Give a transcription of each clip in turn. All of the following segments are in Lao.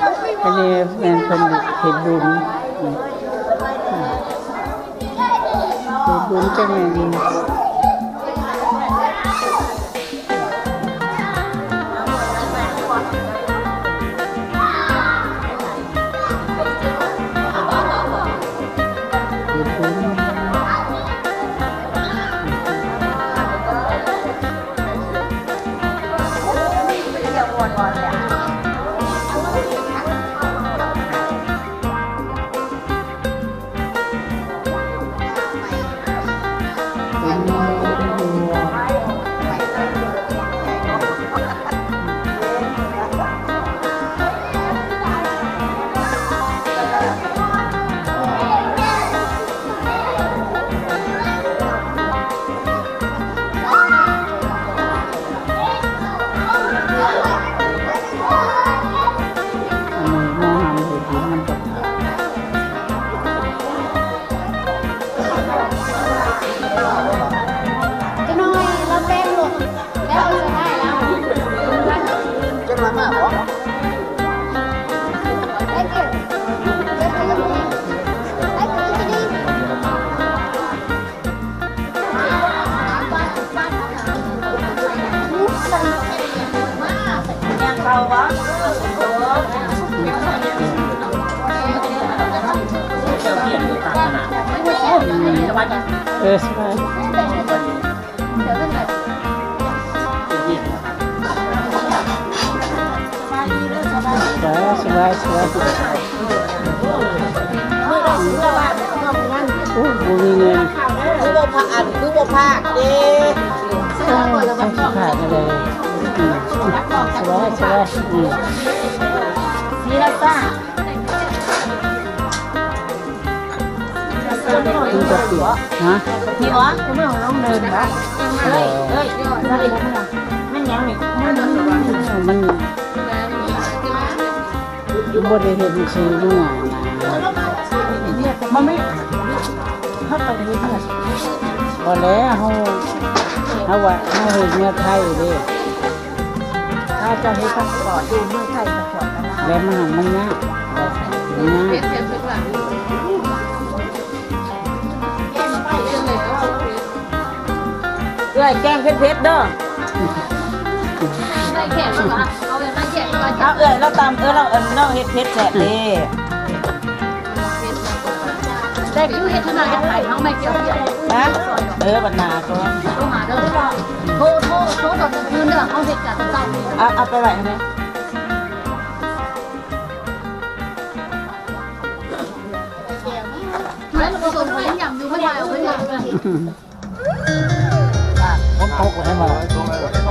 ອັນນີ້ແມ່ນເພິ່ນເຮັດບຸນ ເຮັດບຸນຈັ່ງແມ່ນ ອັນນີ້ໝໍຫຳເຮັດຢູ່ນຳກັນ ຈັກໜ້ອຍລາວແປ້ງລົງ ແລ້ວເອົາສະໄຫຼລາວ ຈັກໜ້ອຍມາບໍ? Thank you. Thank you. ເອີ ສະບາຍ ສະບາຍ ສະບາຍ ສະບາຍ. ໂອ້ ບໍ່ມີເງິນ ຄືບໍ່ພາກ ອັນ ຄືບໍ່ພາກເດ້ ໂອ້ຍ ຊິພາກຈັ່ງໃດ ອືມ ສະບາຍ ສະບາຍ ອືມ ສີລາຊາ ຮະ ມີຫວາ? ເອີ ເອີ ແມ່ນຫຍັງນີ້? ມັນ ມັນ ບໍ່ໄດ້ເຫັນຊື່ເມືອງນະ ມັນມີ ເຮົາໄປເຮັດວຽກ ບໍ່ແລ້ວ ເຮົາ ເຮົາວ່າເຮົາເຮັດເມືອໄທເດ້ ເຂົາເຈົ້າເຮັດພາສປອດຢູ່ເມືອງໄທ ພາສປອດກັນນະ ແລ້ວມັນ ມັນຍາກ ມັນຍາກ. ເອື້ອຍ ແກງເຜັດໆເດີ ໄດ້ແຂກແລ້ວຫວາ? ເອົາແບບໄດ້ແຂກແລ້ວຫວາ? ເອົາເອື້ອຍລາວຕຳ ເອີ ລາວ ລາວເຮັດເຜັດແຊບເດ້ ແຕ່ຄືເຮັດຫັ້ນນະ ຢາກໄປເຮົາໄມ່ກ່ຽວ ຮະ? ເອີ ບັດໜ້າກ່ອນ ໂທຫາເດີ ໂທ ໂທ ໂທຕອນກາງຄືນເດີ ເຮົາເຮັດການເຊົ້າ ເອົາ ເອົາໄປໄວ້ໃຫ້ແດ່. ແລ້ວມັນກໍຊົນໄປຫຍັງຢູ່ ມັນວ່າເອົາໄປຫຍັງ ຝົນຕົກໃຫ້ມາ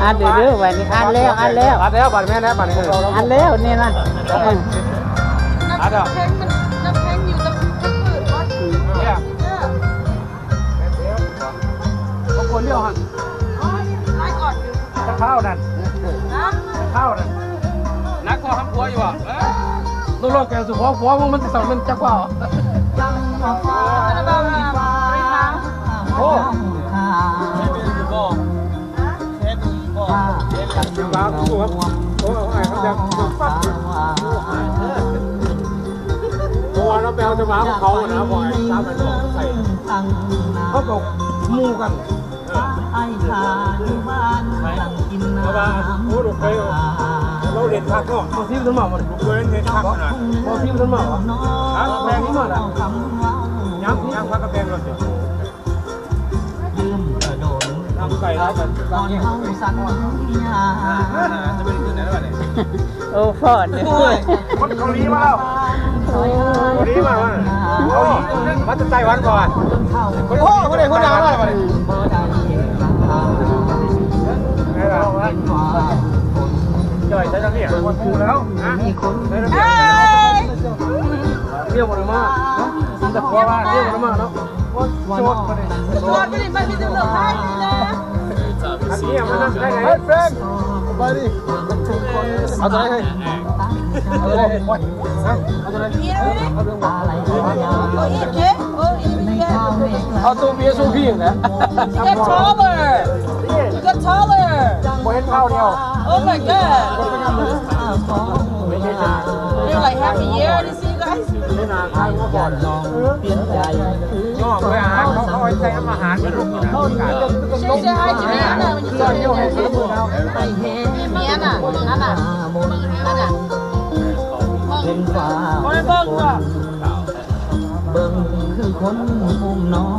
ອ່ານເດີ ເດີ ບັດນີ້ອ່ານແລ້ວ ອ່ານແລ້ວ ອ່ານແລ້ວ ບັດແມ່ນແລ້ວ ບັດນີ້ ອ່ານແລ້ວນີ້ນະ ເອີ ອ່ານແລ້ວ ນ້ຳແຂງມັນ ນ້ຳແຂງຢູ່ກັບ ກັບພືດບໍ່? ເອີ ເອີ ບໍ່ຄວນດຽວຫັ້ນ ອໍ ຫຼາຍອອດຢູ່ ຈະເຂົ້ານັ້ນ ຮະ ຈະເຂົ້ານັ້ນ ໜັກກວ່າຫຳຜົວຢູ່ບໍ່? ເອີ ໂລດແກວສຸຂອງຜົວມຶງມັນຊິເຊົາແມ່ນຈັກວ່າ ໂອ້ ເຈົ້າບ່າວຄືວ່າ ໂອ້ ເອົາອ້າຍເຂົາຈາກປັບ ເພາະວ່າເຮົາໄປເອົາເຈົ້າບ່າວຂອງເຂົານະ ບໍ່ໃຫ້ສາມພັນດອກໃສ່ ເຂົາກໍໝູ່ກັນ ເອີ ເພາະວ່າ ໂອ້ ລູກເຂີຍເຮົາເຮັດຄັກເນາະ ບໍ່ຊິເປັນໝໍບໍ່ ລູກເຂີຍເຮັດຄັກຂະໜາດ ບໍ່ຊິເປັນໝໍບໍ່ ຫາແບງມາລະ ຍາມ ຍາມພັກກະແບງລົດ ນຳໄກ່ລາວກັນ ໂອ້ ຟ້ອນເດ້ ຄົນເກົາຫຼີມາແລ້ວ ເກົາຫຼີມາ ມາ ເກົາຫຼີ ມາແຕ່ໄຕ້ຫວັນບໍ່ ໂອ້ ຜູ້ໃດຜູ້ດາວມາບັດນີ້ ຈ່ອຍໃສ່ທາງນີ້ ແລ້ວ ຮະ ໃສ່ທາງນີ້ ເອີຍ ເມຍບໍ່ໄດ້ມາ ແຕ່ຜົວວ່າເມຍບໍ່ໄດ້ມາເນາະ ໂສດບໍ່ໄດ້ ໂສດບໍ່ໄດ້ ມັນມີແຕ່ເລື່ອງໄທນີ້ນະ ອັນນີ້ມານຳໄດ້ໄງ ເຮີ້ຍ ແຟນ ສະບາຍດີ ເອົາຕົວໃດ ເອົາຕົວໃດ ເອົາຕົວໃດ ເອົາຕົວໃດ ເອົາຕົວ B S O P ຫັ້ນແຫຼະ Get taller. Get taller. ບໍ່ເຫັນເຂົາດຽວ Oh my god. ບໍ່ເຫັນເຂົາດຽວ Like half a year, you see, guys? ຍອກໄປອາຫານເຂົາ ເຂົາເອົາໃສ່ນຳອາຫານເຂົາ Say hi to me. ເມຍນະ ນັ້ນນະ ນັ້ນນະ ເບິ່ງ ເບິ່ງ ເບິ່ງ ເບິ່ງຄືຄົນກຸ່ມນ້ອງ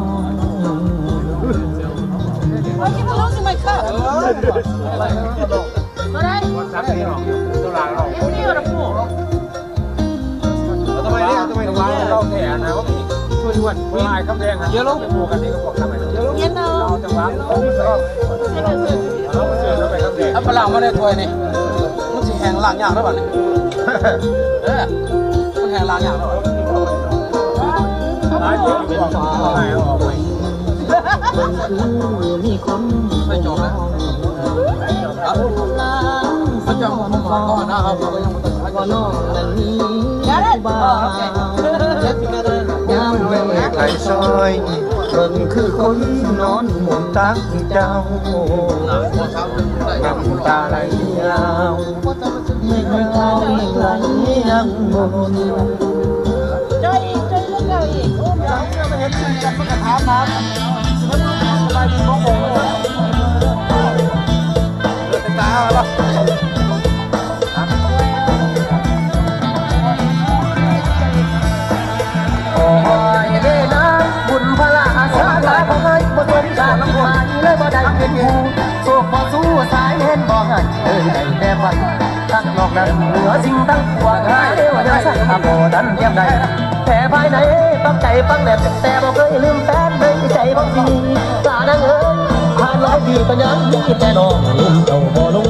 Why keep on losing my cup? ບໍ່ໄດ້ Give me the bowl. ເອົາທຳໄມນີ້ ເອົາທຳໄມນີ້ ເອົາແທ້ນະ ເອົານີ້ ຊ່ວຍດ້ວຍ ເອົາອ້າຍຄຳແດງຫັ້ນ Yellow ໝູ່ກັນນີ້ກໍບອກທຳໄມ Yellow ເຢັນເອົາ ເອົາຈັງຫວະ ເອົາໄປຄຳແດງ ເອົາປາຫຼ້າມາໃນຖ້ວຍນີ້ ມັນຊິແຫ້ງລ້າງຍາກເດີບັດນີ້ ເອີ ມັນແຫ້ງລ້າງຍາກເດີບັດນີ້ ຫຼາຍຄົນບອກໃຫ້ເອົາອອກໄປ ໄປຈອບແລ້ວ ເຂົາເຈົ້າບໍ່ມາກ່ອນນະ ເຮົາກໍຍັງບໍ່ທັນ Got it? Oh, okay. ຍາມແມ່ໄກ່ຊອຍ ເບິ່ງຄືຄົນນອນໝູນຕັກເຈົ້າ ນ້ຳຕາໄຫຼຍາວ ເມກເລີຍເມກໄຫຼຍັງໝູນ Joy ອີກ Joy ເລື່ອງເກົ່າອີກ ໂອ້ ມາເຫັນກັນ ມັນກໍຖາມຫາ ສະບາຍດີບໍ່ ໂອ້ ຕາເອົາລະ ໂອ້ຍເດ້ນາງ ບຸນພາລະອາສາຕາຂອງອ້າຍ ບໍ່ສົມຊາດທີ່ມານີ້ເລີຍ ບໍ່ໄດ້ເປັນຄູ່ ໂຊກບໍ່ສູ້ສາຍເຫັນບໍ່ໃຫ້ ເອີຍໄດ້ແຕ່ຝັນ ທັກນອກນັ້ນເໜືອສິ່ງທັງປວງ ຫາແນວຍັງສັກ ບໍ່ທັນແກ້ມໃດ ແຜພາຍໃນຝັງໃຈຝັງແໜ້ນ ແຕ່ບໍ່ເຄີຍລືມແຟນໃນໃຈຂອງພີ່ ສານາງເອີຍ ຜ່ານຫຼາຍປີກໍຍັງມີແຕ່ນ້ອງ ລືມເຈົ້າບໍ່ລົງ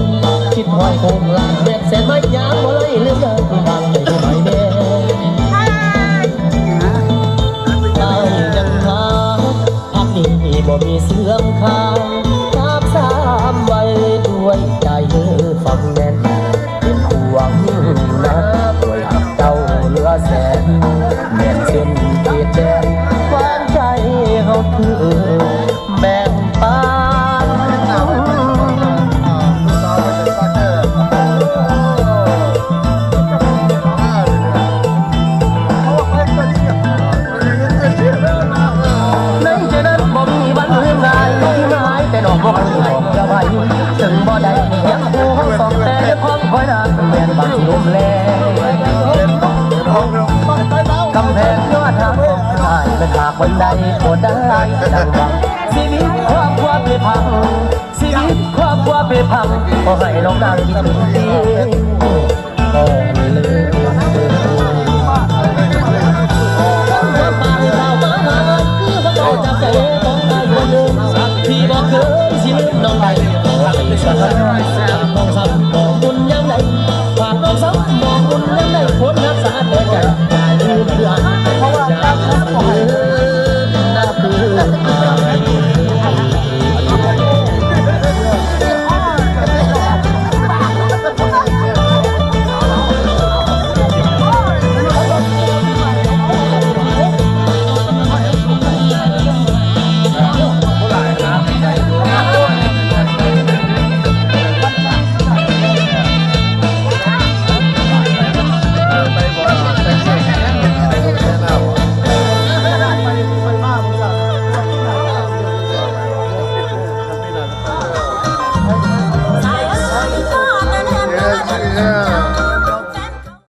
ຄິດຮອດໂຄງລ່າງແບບແສນໄມ້ ຍາມບໍ່ໄດ້ລືມເດີນທາງໃຈຜູ້ໃໝ່ແດ່ ອ້າຍຍັງຫາ ພັກນີ້ບໍ່ມີເສື່ອມຄ່າ ຮັກສາມໄວ້ດ້ວຍໃຈຝັງແໜ້ນ ເປັນຫ່ວງນາ ດ້ວຍຮັກເຈົ້າເຫຼືອແສນ ແມ່ນເສັ້ນເຂດແດນ ຫວານໃຈເຮົາຖືກ ແບ່ງປັນ ໃນໃຈນັ້ນບໍ່ມີວັນລືມລາຍ ທີ່ມາຫາຍແຕ່ດອກບໍ່ເຄີຍບອກຈະໄຫວ ເຖິງບໍ່ໄດ້ຮຽງຄູ່ເຮົາສອງແຕ່ ຄວາມຄອຍນານແມ່ນບາງລົມແລ ກຳແພງຍອດຮັກຂອງອ້າຍ ແມ່ນຫາກວັນໃດບໍ່ໄດ້ດັ່ງຫວັງ ຊີວິດຄອບຄົວເພພັງ ຊີວິດຄອບຄົວເພພັງ ຂໍໃຫ້ນ້ອງນາງຄິດເຖິງທີ່ ທີ່ບໍ່ເຄີຍຊິລືມນ້ອງໄດ້ ຂໍໃຫ້ສະຫາຍ ສາມ ນ້ອງຊ້ຳ ມອງບຸນຍາມໃດ ຝາກນ້ອງຊ້ຳ ມອງບຸນຍາມໃດ ຄົນຮັກສະອາດແດ່ໃຈ